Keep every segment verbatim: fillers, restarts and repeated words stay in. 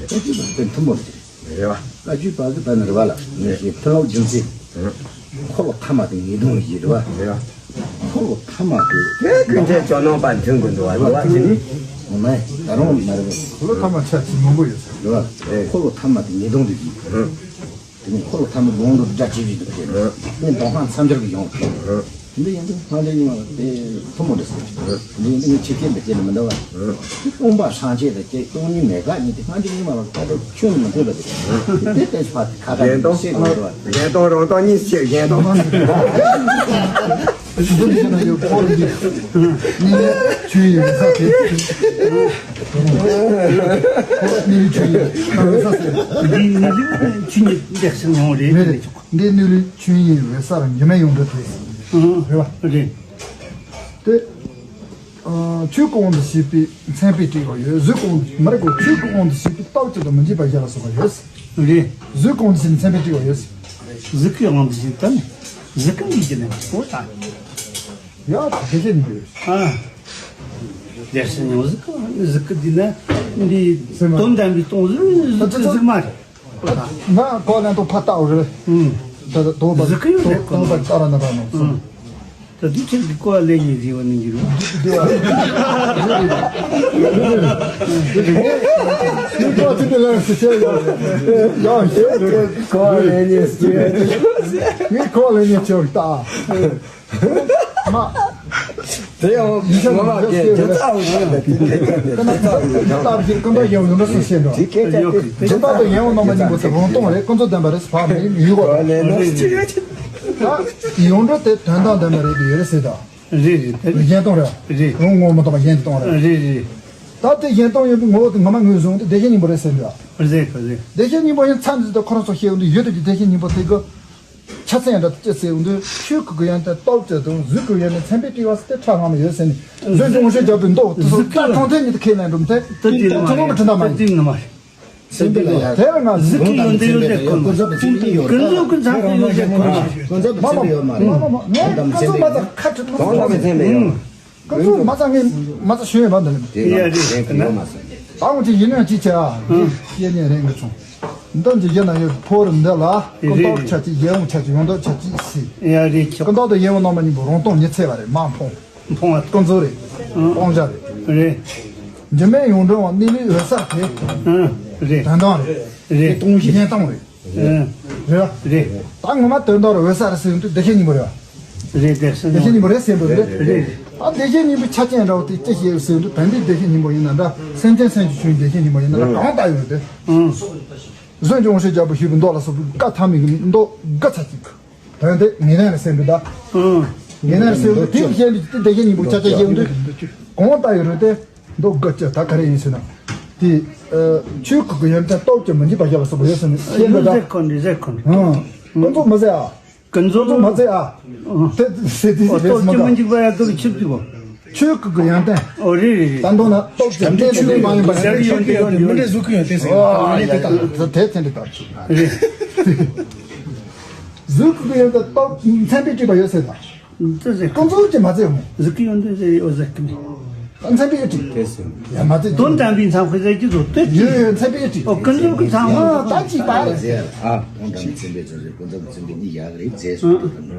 བཀའ་བརྒྱུད་པ་དེ་མཐུན་པོ་རེད། རེད་བ། བཀའ་བརྒྱུད་པ་གི་བར་ན་རེད་བ་ལ། ངས་ཞེས་ཕུན་ལོག་རྒྱུ་མཚན། འཁོར་ལོ་ཐ་མ་དེ་ངེས་དོན་ཡིན་རེད་བ། རེད་བ། འཁོར་ལོ་ཐ་མ་དེ། དེ་ཀུན་མཁྱེན་ཇོ་ནང་པ་མཐུན་དགོས་འདུག་བ། རེད་བ། དེ་ནི། ངོ་མ་ད་རུང་མ་རེད། འཁོར་ལོ་ཐ་མ་ཆ་ཅིག་མང་པོ་ཡོད་ས་རེད་བ། འཁོར་ལོ་ཐ་མ་དེ་ངེས་དོན་དུ་ཡིན། དེ་ནས་འཁོར་ལོ་ཐ་མ་ལོང་དུ་སྒྲ་ཇི་བཞིན་དུ་སྟོན། ཨ། དེ་ནས་མདོ་སྔགས་མཚམས་སྦྱོར་གྱི་ཡོངས་སུ། ཨ། དེ་འདི་ཡིན་དུས་སྔགས་འགྲེལ་རྙིང་མ་ལ་དེ་ཐུན་མོང་འདྲ་ཟེར། ཨ། དེ་འདི་ཡིན་དུས་ངས་ཆོས་སྐད་འདི་སྐད་ལ་མི་འདྲ་བ། ཨ། སྟོང་པ་སངས་རྒྱས་དང་སྐད་སྟོང་ཉིད་མེད་པ་གཉིས་དེ་སྔགས་འགྲེལ་རྙིང་མ་ལ་ཁ་དོག་ཁྱོན་ནས་མི་འདོད་པ་དེ། དེ་ལྟས་ཕ་ཁ་ཁ་གཞན་དོན་ཤེས་དགོས་འདུག་བ། གཞན་དོན་རང་དོན་གཉིས་ཆེ་གཞན་དོན། འདི་འདི་ན་ཡོད་འཁོར་འདི། གནས་ལུགས་ཆོས་ཡིན་ས་དེ། འདི་གནས་ལུགས་ཆོས་ཉིད་འདི་ཆོས་ཉིད་འདི་ཤེས་མྱོང་རེད། མེད་རེད། འདི་གནས་ལུགས་ཆོས་ཉིད་འོད་གསལ་འགྱུར་མེད་ཡོངས་གྲོལ་དེ། ཨང་། རེད་བ། རེད། དེ། ཨ། ཆོས་ཀྱི་དབང་དུ་བྱས་པའི་མཚན་དཔེ་བྲིས་པ་ཡོད། གཟུགས་ཀྱི་དབང་དུ་མ་རེད་གོ། ཆོས་ཀྱི་དབང་དུ་བྱས་པའི་རྟོག་བཅས་དང་མི་འབྱེད་པ་བཞི་ལ་སོགས་པ་ཡོད། རེད། གཟུགས་ཀྱི་དབང་དུ་བྱས་ནས་མཚན་དཔེ་བྲིས་པ་ཡོད། གཟུགས་ཀྱི་དབང་དུ་བྱས་ཏེ་ནི་གཟུགས་ཀྱི་ཡིད་ཀྱི་ནི་འོ་ད། ཡ་ད་དེ་ཤེས་མི་འདུག་ཨ། རྒྱལ་སྲས་ཉང་གཟུགས་ཀྱི་གཟུགས་ཀྱི་འདི་ན་འདི་སེམས་མ་དོན་དམ་པའི་སྟོང་གཟུགས་གཟུགས་ཀྱི་གཟུགས་མ་རེད། ང་གོ་ལན་དུ་ཕ་ལྟ་བུ་རེད། ཨུམ། ད་ད་དོགས་པ་གཟུགས་ཀྱི་ཡོད་དོགས་པ་ལྟ་ར་ན་ར་ནོ། ཨུམ། ད་དུས་ཆེན་གྱི་གོ་བ་ལེན་ཉིན་རེ་བ་ནི་འགྱུར་བ། འདི་བ། ངས་གོ་བ་ཅི་འདི་ལ་སུ་ཆེ་ཡོད། ཡང་ཞེས་གོ་བ་ལེན་ཉིན་ཞེས། ངས་གོ་བ་ལེན་ཉིན་ཆེ་བ་ལྟ། མ། དེ་ཡང་ངོ་མ་སྐད་ཇི་ལྟ་བུ་ཞིག་ལ་དེ་སྐད་ཆ་དེ་ཇི་ལྟ་བུ་ཞིག་ལ་ཀུན་ཏུ་ཡང་ཡོང་འདྲ་སུ་ཤེས་འགྲོ། དེ་སྐད་ཆ་དེ་ཇི་ལྟ་བུ་ཡང་འོང་རྣམ་པ་གཉིས་པོ་དེ་རང་སྟོང་རེད། ཀུན་རྫོབ་བདེན་པ་རེད་ཟེར་བ་མིན་ཡུལ་གོ། ད་ཡོངས་གྲུབ་དེ་དོན་དམ་བདེན་པ་རེད་དེ་ཡོད་རེད་ཟེར་ད། རེད་རེད་དེ་རེད། གཞན་སྟོང་རེད། རེད། རང་ངོ་མ་མ་གཏོགས་པ་གཞན་དེ་སྟོང་རེད། རེད་རེད། ད་དེ་གཞན་སྟོང་ཡིན་པའི་ངོ་བོ་དེ་ངོ་མ་ངོས་བཟུང་དེ་བདེ་གཤེགས་སྙིང་པོ་རེད་ཟེར་འདུག་རེད་རེད། བདེ་གཤེགས་སྙིང་པོ་ཡིན་ཚར་འདི་ད་ཁོ་རང་ཚོ་ཤེས་ཡོང་དུས་ཡོད་དེ་བདེ་གཤེགས་སྙིང་པོ་དེ་གི་ཆ་ཚང་འདྲ་ཅི་ཟེར་ཡོང་དུས་ཆོས་སྐུ་གི་ཡོན་ཏན་སྟོབས་ཅན་དང་གཟུགས་ཀྱི་ཡོན་ཏན་མཚན་དཔེ་བྲིས་པ་ཟེར་ཏེ་ཁྲ་ལྷང་ལ་ཡོད་ཟེར་ནས་གཟུགས་ཀྱི་འོང་ཤོས་རྒྱབ་པའི་མདོ་དེ་ཚོ་ད་གྲོང་ཁྱེར་ཉིད་དུ་ཁས་ལེན་འགྲོ་མི་ཐེ་དེ་དེ་ནི་མ་རེད། དེ་ནི་མ་རེད། སེམས་པ་ལ་ཡ། དེ་ལ་ང་གཟུགས་ཀྱི་ཡོན་ཏན་ཡོད་ཟེར་ཁོ་ན། ཀུན་རྫོབ་ཀྱི་སེམས་པའི་ཡོད་ཀུན་རྫོབ་ཀྱི་མཚན་དཔེ་ཡོད་ཟེར་ཁོ་ན། ཀུན་རྫོབ་ཀྱི་མཚན་དཔེ་ཡོད་མ་རེད། མ་མ་མ་ངས་ཀུན་རྫོབ་མ་ཚང་ཁ་ཁྲིད་མ་དོན་དམ་གྱི་མཚན་དཔེ་ཡོད། ཀུན་རྫོབ་མ་ཚང་ངས་མ་ཚང་ཤོད་ཡོད་མ་འདུག་དེ་ཡ་རེད་ཡོད་མ་སོང་། ཨ་འོ་དེ་ཡིན་ན་ཅི་བྱ་ཨ། ཡེ་ནས་རེད་ངས་ཚོང་། འདི་འདི་ཡིན་ན་ཡོད་ཕོ་རུ་འདི་ལ་ཀུན་རྟོག་ཆ་གཅིག་ཡེ་འོང་ཆ་གཅིག་ཡོང་འདོད་ཆ་གཅིག་སྲིད། ཡ་རེད་ཁྱོད། ཀུན་རྟོག་དང་ཡེ་འོང་རྣམ་པ་གཉིས་པོ་རང་སྟོང་ཉི་ཚེ་བ་རེད་མ་འཕོང་། མཐོང་བ་ཀུན་རྫོབ་རེད། ཨང་། སྤང་བྱ་རེད། རེད། འགྱུར་མེད་ཡོངས་གྲོལ་བ་གནས་ལུགས་འོད་གསལ་དེ། ཨང་། རེད། དོན་དམ་རེད། རེད། གཞན་སྟོང་རེད། ཨང་། རེད་བ། རེད། ད་ངོ་མ་དོན་དམ་རེད་འོད་གསལ་རེད་ཟེར་དུས་བདེ་གཤེགས་སྙིང་པོ་རེད་བ། རེད་བདེ་གཤེགས་སྙིང་པོ་རེད་ཟེར་འདུག་རེད། རེད། ད་བདེ་གཤེགས་སྙིང་པོའི་ཆ་རྐྱེན་འདྲ་བོ་དེ་ཅི་ཞིག་ཟེར་དུས་བན་དེ་བདེ་གཤེགས་སྙིང་པོ་ཡིན་ན་འདྲ་སེམས་ཅན་སེམས་ཀྱི་ཆོས་བདེ་གཤེགས་སྙིང་པོ་ཡིན་ན་འདྲ་གང་ལྟ་ཡོད་རེད་དེ། ཨང་། གཟུགས་ཀྱི་འོང་ཤོས་རྒྱལ་པོ་ཞུས་པའི་མདོ་ལ་སོགས་པའི་བཀའ་ཐ་མའི་མདོ་དགུ་ཚར་གཅིག་དོན་དེ་ངེས་ལན་ལ་སེམས་པའི་བདག་ངེས་ལན་ལ་སེམས་པའི་དེ་བཤད་པའི་དེ་བདེ་གཤེགས་སྙིང་པོ་ཆ་ཆ་བཤད་འདུག་གང་ལྟ་ཡོད་རེད་དེ་མདོ་དགུ་བཅུ་ད་ག་རེ་ཡིན་ཟེར་ན། དེ་ཆོས་སྐུ་གི་ཡོན་ཏན་སྟོབས་ཀྱིས་མི་འཇིག་པ་བཞག་ལ་སོགས་པ་ཡོད་ཟེར་ནས་བཤད་འདུག་ད། ཟེར་ཁོ་ནི་ཟེར་ཁོ་ནི། ཀུན་རྫོབ་མི་ཟེར་ཨ། ཀུན་རྫོབ་མ་ཟེར་ཨ། དེ་ཟེར་དེ་ཟེར་སྟོབས་ཀྱིས་མི་འཇིག་པ་ཡག་ཏུ་ཆིབས་ཀྱི་གོ། ཆོས་སྐུ་གི་ཡོན་ཏན། ཨོ་རེད་རེད་རེད། ད་མདོ་ན་སྟོབས་ཀྱི་ཡོན་ཏན་མ་ཡིན་པ་ཡོན་ཏན་ཡོད་དེ་ཡོད་དེ་མི་འདྲ་གཟུགས་ཀྱི་ཡོན་ཏན་ཟེར་ཨ་ཡ་ཡ་དེ་ཚན་དེ་ལྟར་ཆོས་རེད། གཟུགས་ཀྱི་ཡོན་ཏན་སྟོབས་མཚན་དཔེ་བྲིས་པ་ཡོད་ཟེར་ད། འདི་ཟེར་ཀུན་རྫོབ་ཀྱི་མ་ཟེར་མོ། གཟུགས་ཀྱི་ཡོན་ཏན་ཟེར་ཡོད་ཟེར་གི་མེད། མཚན་དཔེ་བྲིས། ཡ་མ་ཟེར། དོན་དམ་པའི་མཚན་དཔེ་ཟེར་གྱི་བཟོ་སྟོད་ཀྱི། ཡོད་ཡོད་མཚན་དཔེ་བྲིས། ཨོ་ཀུན་རྫོབ་ཀྱི་མཚན་དཔེ། ད་ཅི་པ་རེད། ཟེར་ཨ། དོན་དམ་མཚན་དཔེ་ཟེར་ཀུན་རྫོབ་མཚན་དཔེ་གཉིས་ཡག་རེད་ཟེར་སོང་།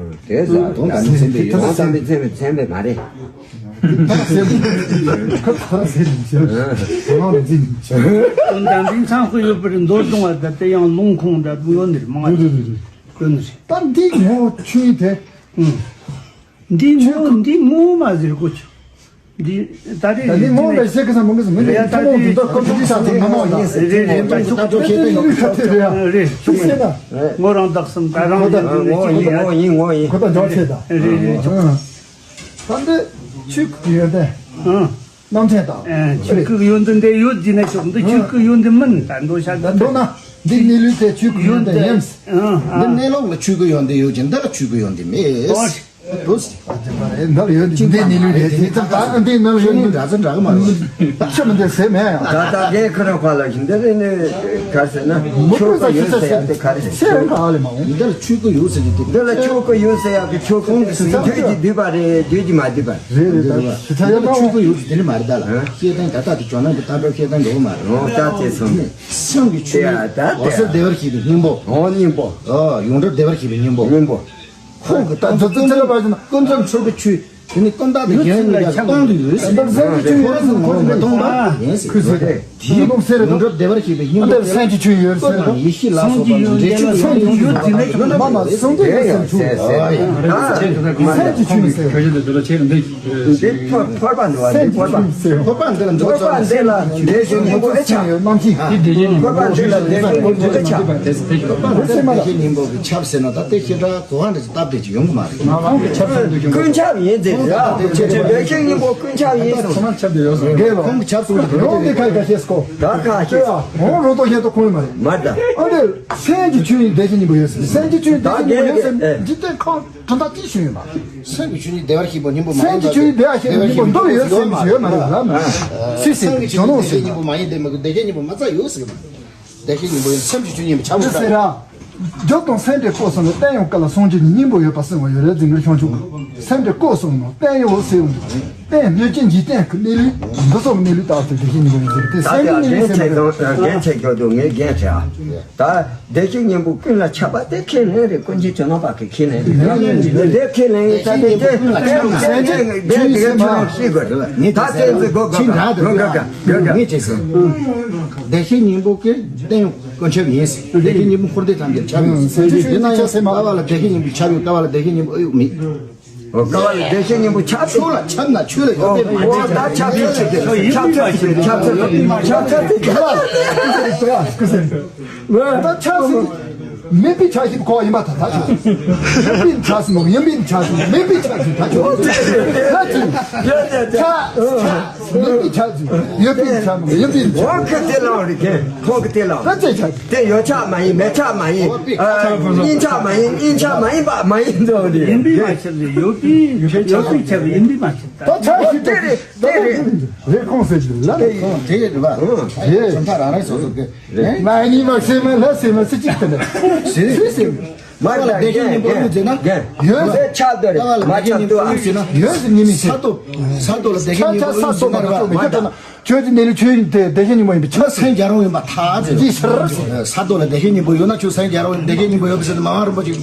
དེ་ཟེར་དོན་དམ་མཚན་དཔེ་ཡོད་དོན་དམ་པའི་མཚན་དཔེ་མཚན་དཔེ་མ་རེད། ད་ཟེར་མི་ཁ་ཁ་ཟེར་མི་ཤེས། ཁོ་རང་ལ་འཛིན་མི་ཤེས། དོན་དམ་པའི་མཚན་དཔེ་ཡོད་པར་མདོར་བྱུང་བ་ད་དེ་ཡང་ལུང་ཁུངས་འདྲ་ཡོད་ནི་རེད་མང་བ་རེད། ཀུན་རེད། ད་འདི་ངོ་ཆུང་དེ། ཨུམ། འདི་ངོ་འདི་ངོ་མ་ཟེར་གོ་ཆུ། འདི་ད་རེས་ད་འདི་ངོ་ལ་ཤེས་ཀི་ས་མང་གི་ས་མི་རེད། ཡ་ད་ཐུན་མོང་དུ་ད་ཀུན་རྫོབ་ས་དང་ནམ་མང་ཡིན། རེད་རེད་ད་ཅུག་ད་ཅུག་ཤེས་ཏེ་ཡོད་ཁ་ཐེ་རེད། རེད་ཤུགས་ཟེར་ན། ངོ་རང་བདག་གསུམ་ད་རང་ཡིན་དུ་ངོ་ཅིག་ཡིན་ཡིན་ངོ་ཡིན་ངོ་ཡིན། ཁོ་ད་འཇོག་ཆེ་ད། རེད་རེད་ཅུག་ད་འདི་ཆོས་ཀྱི་ཡོན་ཏན། ཨང་། རྣམ་མཁྱེན་དང་། ཨེ། ཆོས་སྐུ་ཡོན་ཏན་དེ་ཡོད་ཟེར་ན་ཆོག་འདི་ཆོས་སྐུ་ཡོན་ཏན་མིན་ད་འདོད་ཆགས་ད་འདོད་ན་འདི་གནས་ལུགས་དེ་ཆོས་སྐུ་ཡོན་ཏན་ཡིན། ཨང་ཨང་། འདི་གནས་ལུགས་ལ་ཆོས་སྐུ་ཡོན་ཏན་ཡོད་ཅིང་འདི་ལ་ཆོས་སྐུ་ཡོན་ཏན་མེད། ཨོ། འདི་ལ་ཡོད་འདི་གནས་ལུགས་རེད་དེ་ཙམ་ད་འདི་ནང་ཡོད་འདི་འདྲ་ཚོ་འདྲ་གི་མ་རེད། ཆོས་མི་འདི་ཟེར་མེད་ཡང་། ད་ད་རྒན་ཁོ་རང་ཁ་ལ་ཞིག་འདི་རེད་ནི་ག་ཟེར་ན་མི་ཆོས་སྐུ་ཡོད་ཟེར་ཡ་དེ་ག་རེད། ཚེ་རིང་ག་ཨ་ལེ་མ་འོང་། འདི་ལ་ཆོས་སྐུ་ཡོད་ཟེར་གི་འདི་འདི་ལ་ཆོས་སྐུ་ཡོད་ཟེར་ཡ་གི་ཆོས་ཁོང་གི་ཟེར་གི་བརྗོད་ཀྱི་བསྡུས་པ་རེད་བརྗོད་ཀྱི་མ་བསྡུས་པ་རེད། རེད་རེད་ད་ཞེ་ས་ཡ་ཆོས་སྐུ་ཡོད་ཟེར་དེ་ནི་མ་རེད་ད་ལ་ཤེས་ལྡན་ད་ལྟ་དེ་ཇོ་ནང་གི་ལྟ་གྲུབ་ཤེས་ལྡན་འགྲོ་གི་མ་རེད། ཨོ་ད་དེ་སོང་ནས། ཆང་གི་ཆུ། ཡ་ད་འོད་གསལ་བདེ་བར་གཤེགས་པའི་སྙིང་པོ། འོ་སྙིང་པོ། ཨ་ཡོངས་གྲུབ་བདེ་བར་གཤེགས་པའི་སྙིང་པོ། སྙིང་པོ། ཁོང་གི་ད་ཚོ་ཚོ་ཚོ་བ་ཀུན་རྫོབ་ཆོས་ཀྱི་ཆུ། དེ་ནི་ཀུན་བརྟགས་དང་རྒྱན་གཉིས་ཀ་སྟོང་དུ་ཡོད་ཟེར། ད་སེམས་ཀྱི་ཆོས་ཡོད་ཟེར་ཁོ་མི་སྟོང་པ་ཡིན་ཟེར། ཁུ་ཚུར་རེད། དེའི་ལུགས་སེ་རེད་དོ། ཡོངས་གྲུབ་བདེ་བར་གཤེགས་པའི་སྙིང་པོ་དེ། སེམས་ཀྱི་ཆོས་ཡོད་ཟེར། ཡེ་ཤེས་ལ་སོགས་པ་ལ་འབྲེལ་ཆོས་ཀྱི་ཆོས་ཡོད་ཟེར། མ་མ་གསུང་གི་ཡོད་ཟེར་ཆུ། སེམས་ཀྱི་ཆོས་ཟེར། འདི་ཕོར་པ་འདི་བ། འདི་ཕོར་པ། ཕོར་པ་འདི་ལ་འདི་ཕོར་པ་འདི་ལ་འདི་ཕོར་པ་འདི་ལ་འདི་ཞུ་ནི་གོ་ཨེ་ཆ། རྣམ་ཤེས་དེ་འདི་ཕོར་པ་འདི་ལ་འདི་ཞུ་ནི་གོ་ཨེ་ཆ། དེ་སེ་དེ་ཞུ་པ་འདི་སེ་མ་ལ་ཤེས་སྙིང་པོ་གི་ཆབ་ཟེར་ན་ད་དེ་ཤེས་འདྲ་གོ་ཧ་འདྲ་ཞིག་སྟབས་བདེ་ཅིག་ཡོང་གི་མ་རེད། ང་རང་གི་ཆབ་ཟེར་འདུག་ཀུན་ཁྱབ་ཡིན་ཟེར་ར། དེ་ཆེ་ཆེ་བདེ་གཤེགས་སྙིང་པོ་ཀུན་ཁྱབ་ཡིན་ད་གསུངས། ཁོ་མ་ཆབ་དེ་ཡོད་སོང་། རྒན་ལགས། ཁོང་གི་ཆབ་གསུངས་ཀྱི་རོང་དེ་ཁ་ཁ་ཤེས་སྐོ། ད་ཁ་ཤེས། ཨོ་རོ་ཏོ་ཤེས་ཏོ་ཁོང་མ་རེད། མ་ད། ཨ་འདི་སེམས་ཀྱི་ཆོས་ཉིད་བདེ་གཤེགས་སྙིང་པོ་ཡོད་ཟེར། སེམས་ཀྱི་ཆོས་ཉིད་བདེ་གཤེགས་སྙིང་པོ་ཡོད་ཟེར་འཇིག་རྟེན་ཁམས་གྲུབ་མཐའ་ཅི་ཞིག་ཡོད་མ་རེད། སེམས་ཀྱི་ཆོས་ཉིད་བདེ་བར་གཤེགས་པ་སྙིང་པོ་མ་ཡིན་པ། སེམས་ཀྱི་ཆོས་ཉིད་བདེ་བར་གཤེགས་པ་སྙིང་པོ་འདུག་ཡོད་ཟེར་ཡོད་མ་རེད་ལ། སེམས་ཀྱི་ཆོས་ཉིད་བདེ་གཤེགས་སྙིང་པོ་མ་ཡིན་བདེ་མ་གི་བདེ་གཤེགས་སྙིང་པོ་མ་རྩ་ཡོད་ཟེར་གི་མ་རེད། བདེ་གཤེགས་སྙིང་པོ་ཡིན། སེམས་ཀྱི་ཆོས་ཉིད་ཆ་འདི་ཟེར་ར། རྒྱུ་དང་སེམས་ཀྱི་སྐོར་གསུམ་ལ་བརྟན་གཡོ་སྐབས་ལ་སངས་རྒྱས་ཀྱི་སྙིང་པོ་ཡོད་པ་གསུངས་པ་ཡོད་རེད། རྫིང་གི་ཁྱུང་ཆུང་གི་སེམས་ཀྱི་སྐོར་གསུམ་ལ་བརྟན་གཡོ་ཟེར་ཡོང་དུས། བརྟན་གཡོ་ཅན་འཇིག་རྟེན་གྱི་གནས་ལུགས་འདི་ཚོ་གི་གནས་ལུགས་ལྟར་དུ་བདེ་གཤེགས་སྙིང་པོ་ཡིན་ཟེར་དེ་ད་སེམས་ཀྱི་གནས་ལུགས་ཟེར་ན་རེད། རྒན་ཆེ་མགྱོགས་འདུག་ངས་རྒན་ཆེ་ཨ། ད་བདེ་གཤེགས་སྙིང་པོ་ཀུན་ལ་ཁྱབ་པ་དེ་ཁས་ལེན་རེད། ཀུན་མཁྱེན་ཇོ་ནང་པ་གི་ཁས་ལེན་རེད། དེ་ཁས་ལེན་ཡིན་ད་དེ་དེ་དེ་དེ་དེ་ཁས་ལེན་ད་དེ་ཚོ་གོ་ག་ག་ག་ག་ག་ག་ག། བདེ་གཤེགས་སྙིང་པོ་ཀུན་བརྟན་ཀུན་ཁྱབ་ཡིན། བདེ་གཤེགས་སྙིང་པོ་འཁོར་འདས་ཐམས་ཅད་ཁྱབ་ཡོད། དེ་ན་ཡང་ལྟ་བ་ལ་བདེ་གཤེགས་སྙིང་པོ་ཁྱབ་ཡོད། ལྟ་བ་ལ་བདེ་གཤེགས་སྙིང་པོ་ཨེ་ཡོད་མེད། ལྟ་བ་ལ་བདེ་གཤེགས་སྙིང་པོ་ཁྱབ་ཆོས་ལ་ཁྱབ་ན་ཆོས་ལ་ཡོད་པས་མ་ཡིན། ད་ཁྱབ་ཆོས་ཆོས་ཁྱབ་ཆོས་ཁྱབ་ཆོས་ཁྱབ་ཆོས་ད་ཆབ་སྲིད་མེད་པའི་ཆབ་སྲིད་གོ་ཡིན་པ་ད་ད་ཆོས་ཡོད་པའི་ཆབ་སྲིད་མོ་ཡིན་པའི་ཆབ་སྲིད་མེད་པའི་ཆབ་སྲིད་ད་ཆོས་ད་ཆོས། མི་གི་ཆ་ཚུལ་ཡོད་པའི་ཆ་ཚུལ་ཡོད་པའི་ཆ། ཁོང་གི་དེ་ལའང་རེད་ཁན། ཁོང་གི་དེ་ལའང་ད་ཅི་ཆ་དེ་ཡོད་ཆ་མ་ཡིན་མེད་ཆ་མ་ཡིན། ཨ་ཉིན་ཆ་མ་ཡིན་ཉིན་ཆ་མ་ཡིན་པ་མ་ཡིན་འདུག་རེད། ཡིན་པའི་མ་ཆགས་ཡོད་པའི་ཡོད་པའི་ཆགས་ཡིན་པའི་མ་ཆགས། ད་ཆ་ཞིག་དེ་རེད་དེ་རེད། རེད་ཁོང་ཟེར་གྱི་ལ་ཁོང་དེ་རེད་བ། རེད་སོང་ཐག་རང་རེད་སོ་སོ་གི་མ་ནི་མ་སེ་མ་ལ་སེ་མ་སེ་གཅིག་དེ་ནས་སེ་སེ། མ་ལ་བདེ་གཤེགས་སྙིང་པོ་ཡོད་ཟེར་ན། ཡོད་ཟེར་ཆགས་འདོད་རེད། མ་ཆགས་འདོད་ཨ་ཟེར་ན། ཡོད་ཟེར་ཉི་མ་ཟེར། ས་སྟོབས་ས་སྟོབས་ལ་བདེ་གཤེགས་སྙིང་པོ་ཡོད་ཟེར་ན་རེད་བ། ཆོས་ཀྱི་གནས་ལུགས་ཆོས་ཉིད་དེ་བདེ་གཤེགས་སྙིང་པོ་ཡིན་པའི་ཆ་སེམས་རྒྱལ་རོང་ཡིན་པ་ཐག་ཟེར། ཡིན་ཕྱིར། ས་སྟོབས་ལ་བདེ་གཤེགས་སྙིང་པོ་ཡོད་ན་ཆོས་སེམས་རྒྱལ་རོང་ཡིན། བདེ་གཤེགས་སྙིང་པོ་ཡོད་པ་ཟེར་ན་མ་ཝང་རིན་པོ་ཆེ་གི